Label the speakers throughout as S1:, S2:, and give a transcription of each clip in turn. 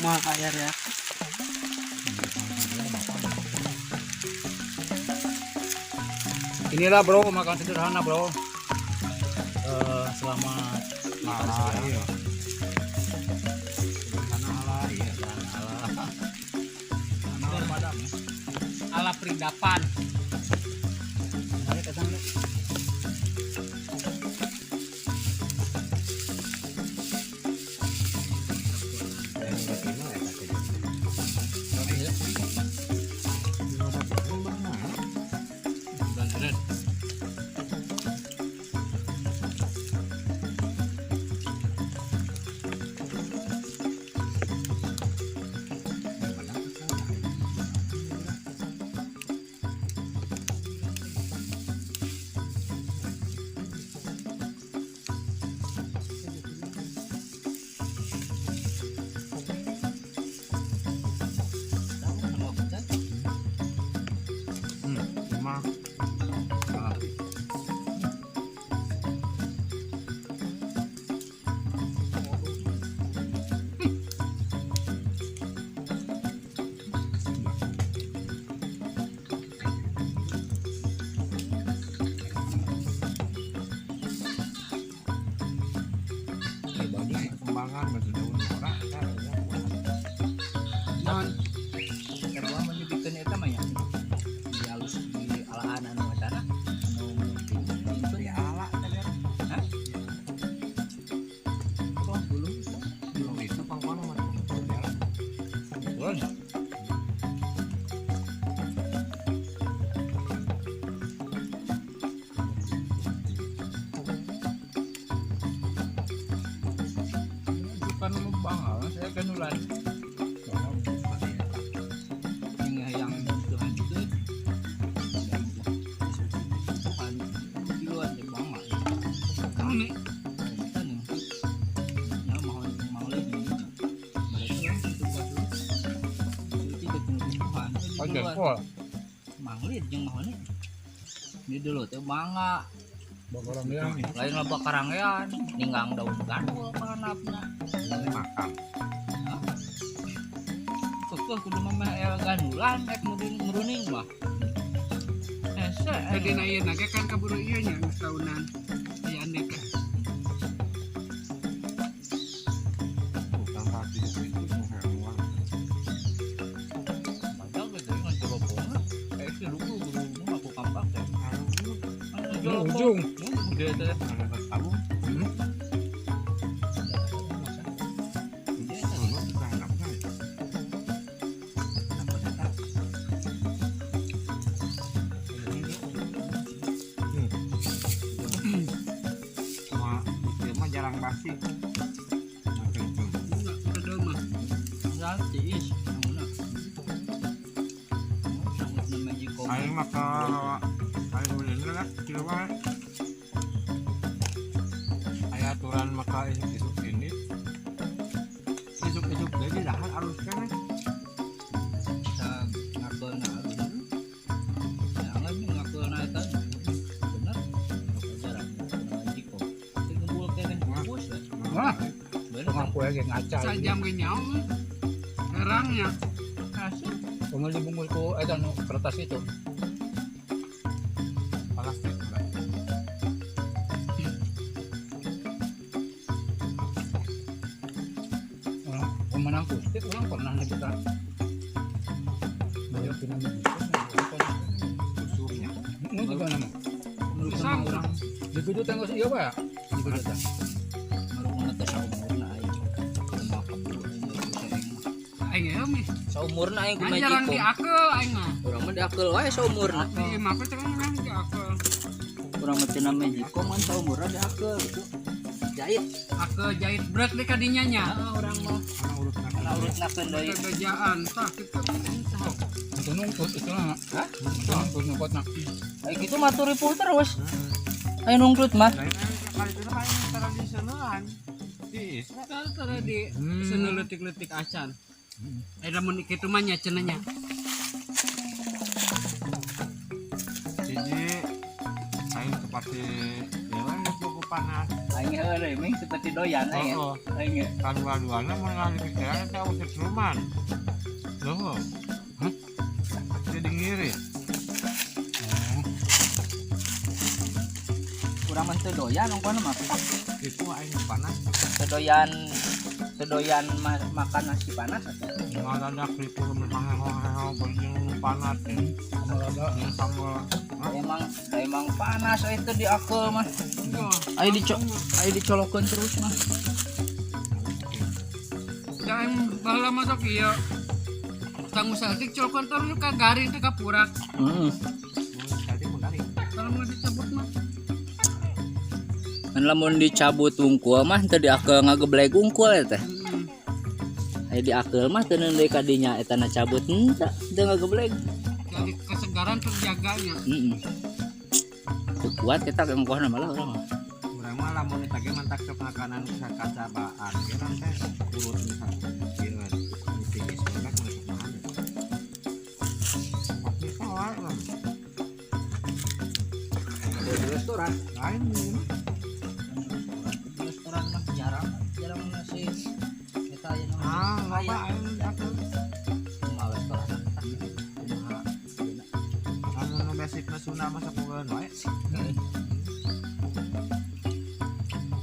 S1: Mah kaya ya.
S2: Inilah bro, makan sederhana bro. Selamat makan
S3: Ala
S2: siang.
S3: iya. Sederhana ala iya.
S2: Ala. Ala padam ya.
S1: Ala peridapan.
S2: Mari datang yuk. Ya.
S1: Bener.
S3: Cuma perkembangan batu daun ora
S1: Non.
S2: Sarua mah dibikeun eta mah ya. Di alus di alaan anu eta na. Anu itu
S3: ya ala tadi.
S2: Hah? Kok belum?
S3: Belum itu pangkono mah.
S2: Belum ya?
S4: Bukan lubang, saya ganulan.
S2: Yang Tuhan itu yang Tuhan di luar di bawah.
S1: Ini
S2: Kan ya mau mau lagi mereka itu buat itu tidak Tuhan.
S4: Oh, jempol.
S2: Manglid jeung mahone. Ini dulu teh mangga,
S4: Bakarangean.
S2: lain lah bakarangean, ninggang daun gandul paranapna.
S3: Makan.
S2: Kekeh kudu mah aya gandulan rek muruning mah. Hese.
S1: Jadi na ieu na ge kan kaburu ieu nya geus tahunan. Aya andek.
S3: Bukan hati itu semua.
S2: Banyak gitu ngan jorobongan. Kayak si lugu kudu mah aku kampak teh.
S4: Ujung.
S2: Gede teh.
S3: Ada tabung.
S2: Gede teh.
S3: Dulu kita anaknya. Cuma itu mah jarang basi.
S1: Enggak udah mah.
S2: Nanti is. Namunna. Sangat magic.
S3: Aing mah ke aing ulin lah kieu wae. Aya aturan maka isuk-isuk ini. Isuk-isuk deui di dahar alus keneh.
S2: Sa ngakeulna bener. Jangan ngakeulna eta bener. Jarang magic. Teu ngebul keneh bungkus we.
S4: Wah,
S2: Bener.
S4: tengah kue ge ngaca.
S1: Sajam ge nyaho. Herangnya.
S2: Kasih.
S4: Kumaha dibungkus ku eta nu kertas itu.
S3: Plastik lah.
S4: Orang pemenang kustik orang pernah nih kita. Banyak pindah
S3: Usurnya.
S4: Ini juga nama.
S2: Menurut
S1: Susah.
S2: orang
S4: Di kudu teh geus ieu bae. Di kudu teh.
S2: marukna teh saumurna aing. Kumaha keburu aing mah itu aing mah.
S1: Aing ge mah.
S2: Saumurna aing ku
S1: Kan jarang
S2: magicom.
S1: diakeul aing mah.
S2: Urang mah diakeul wae saumurna.
S1: Di imah teh kan diakeul.
S2: Urang mah tina magicom kan saumurna diakeul gitu. Jahit.
S1: Akeul jahit brek di kadinya nya.
S2: Heeh urang mah.
S3: Karena urut
S2: Kana urutnakeun deui.
S1: Bejaan tah kitu.
S4: Itu nungtut itu lah.
S2: Hah?
S4: Itu nungtut nungtut
S2: Kayak gitu mah turipu terus. Ayo nungtut mah.
S3: Lain kali itu kan tradisionalan. Tiis.
S1: Tara di seneu leutik-leutik acan. Eh lamun kitu mah nya cenah nya.
S3: Jadi aing seperti ya kan geus buku panas.
S2: Aing heureuy ming seperti doyan aing.
S3: Oh,
S2: Aing
S3: kadua-duana mun ngali pikiran teh usir siluman. Loh.
S4: Hah?
S3: Jadi ngirit.
S2: kurang mah teu doyan ongkohna mah.
S3: Itu aing panas.
S2: Teu doyan teu doyan makan nasi panas atuh.
S3: Ngadadak ripu heho berjung panas ya. Yang sambal.
S2: Emang emang panas itu di akel mah. Ayo ayo dicolokeun terus mah.
S1: Jangan baheula masuk ieu. Tanggung saeutik colokan terus ka garing teh ka purak.
S2: Heeh.
S3: Tadi mun dari.
S1: Kalau mau dicabut mah.
S2: Kan lamun dicabut wungkul mah teu diakel ngageblek wungkul eta teh.
S1: Hmm.
S2: Aya diakel mah teu deui ka dinya eta na cabut henteu teu ngageblek.
S1: Jadi kesegaran terjaganya.
S2: Heeh. Teu kuat eta ongkohna malah urang mah.
S3: Urang mah lamun eta ge mantak sok makanan sakacabaan ge teh urut misal. Ieu mesti geus mantak mun sok makan. Kopi soal lah.
S4: Di restoran.
S3: Lain ini mah.
S2: Di restoran mah jarang jarang nasi eta aya nu
S3: Ah, loba aing diatur.
S2: kumaha restoran kumaha
S3: Lamun nu basic na Sunda mah sok bogaan wae.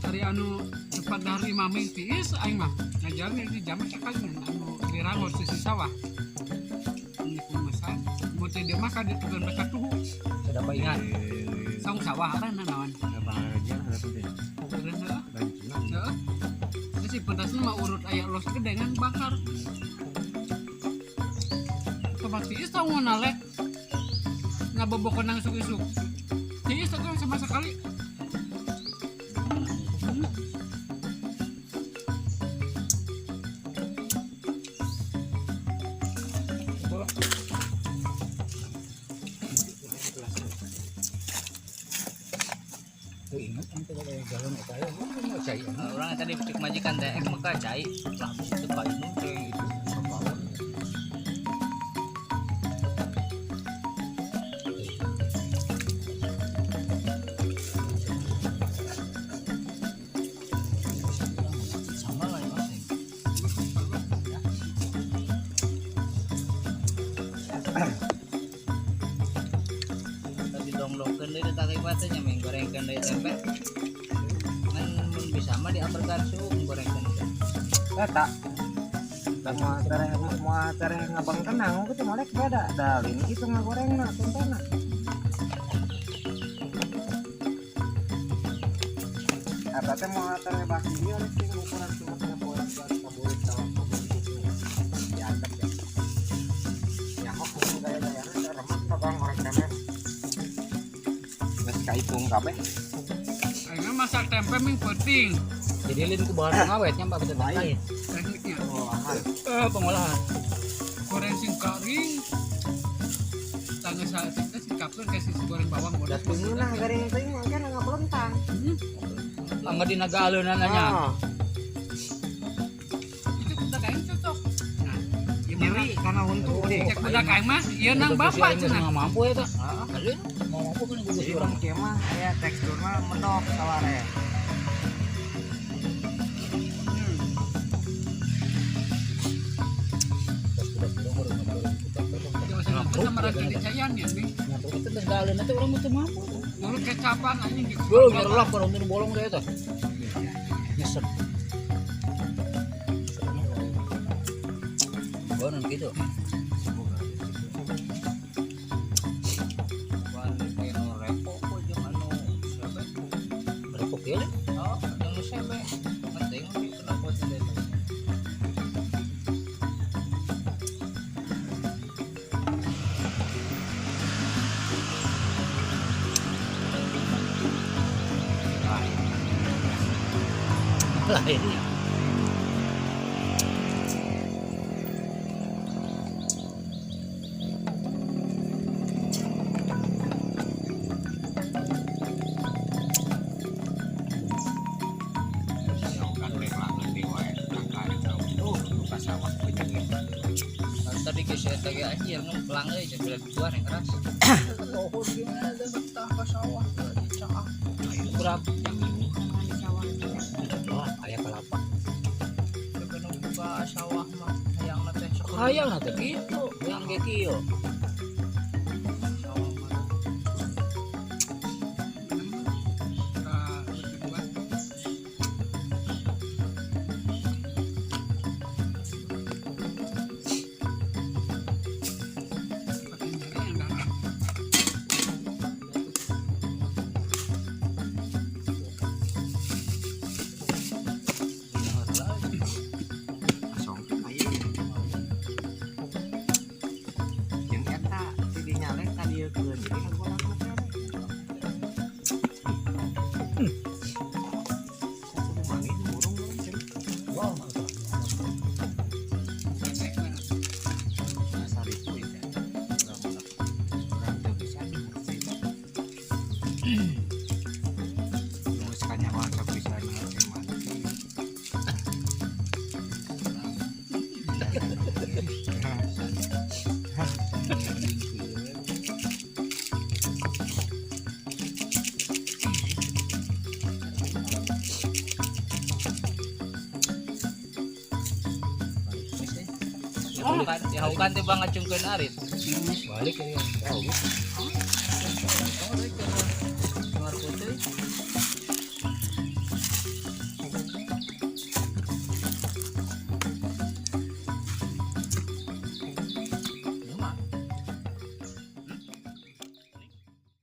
S1: Cari anu cepat dari mami tiis aing mah. Ngajarin di jam sekali anu dirangot sisi sawah. Ini kumasan. Mun teh dia mah ka ditu mereka tuhu.
S4: Sudah apa ingat?
S1: Saung sawah apa naon.
S3: Pangajian ada penting.
S1: Terus heeh.
S3: Lanjut.
S1: Heeh. Terus si pedasna mah urut aya los gede ngan bakar. Tempat tiis tau nalek. Ngabobokon nang isuk-isuk. Tiis teh sama sekali.
S4: Tuh ingat ang taga jalan eta ya. Mau cai.
S2: Orang tadi cek majikan teh ek maka cai lah bisi teu kainung teh itu sabawan. Sama lah ya, Mas. Tadi dongdongkeun deui teh teh nya ming gorengkeun deui tempe. Ngan mun bisa mah diamerkan suuk gorengkeun teh.
S3: Eta moal tereh ngabang tenang gitu molek beda dalin itu ngagorengna tempena. Eta teh moal tereh baki ieu rek sing ukuran cuma poe kaburit sawah kaburit diantep ya. Nyaho kudu gaya-gayana teh remek abang goreng tempe. Geus kahitung kabeh.
S1: Aing masak tempe ming penting
S4: Jadi lin ku bahan pengawet nya Mbak kita lain.
S1: tekniknya.
S4: Pengolahan.
S1: Goreng sing garing. Tangga saeutik teh si kapten kayak si goreng bawang
S3: Da
S1: goreng.
S3: teu ngeunah garing teuing mah kan ngabelentang.
S4: Angga dina galeunana nya.
S3: Ah.
S1: Itu budak aing cocok. Nah, ieu mah
S3: Nyeri karena huntu deh.
S1: cek budak aing mah ieu nang bapak cenah.
S4: Nggak mampu ya tak? Kalian mau mampu kan gugus
S3: Jadi
S4: orang.
S3: mun kieu mah aya teksturna menok saware.
S1: Sama rasa dicayan ya, Ming.
S4: Nyampe itu geus galeun teh urang teu mampu.
S1: Dulu kecapan anjing di
S4: Gue nyerlap kalau minum bolong deh itu. Nyesek. Bonon gitu.
S2: Wan anu repo kok jeung anu sebe.
S4: Repok ya.
S2: Oh, jeung nu sebe. Penting kenapa teh eta.
S4: Lain ya.
S2: Tadi geus eta ge anjir numplang euy jeung bila keluar yang keras.
S4: Oh, gimana betah ke sawah, caah.
S2: Kurang
S1: Di sawah.
S4: Aya kalapa.
S2: Coba nu buka sawah mah hayang na teh sok.
S4: Hayang na teh kitu, hayang ge kieu.
S2: Sawah mah.
S1: Ka berdua. Pakai nyeri yang dalam.
S3: Asong aya. Jeung eta ti dinya leh ka dieu keun jadi ngagolak mah teh. Kudu manggih burung cenah.
S4: Wow, mantap.
S1: Pendek banget.
S3: Saripu itu. Urang teu bisa dimengerti. Geus kanyahoan sok bisa ngerti mana.
S2: Dihaukan, dihaukan teh bang ngacungkeun arit.
S4: Balik ya. Oh,
S2: Oh,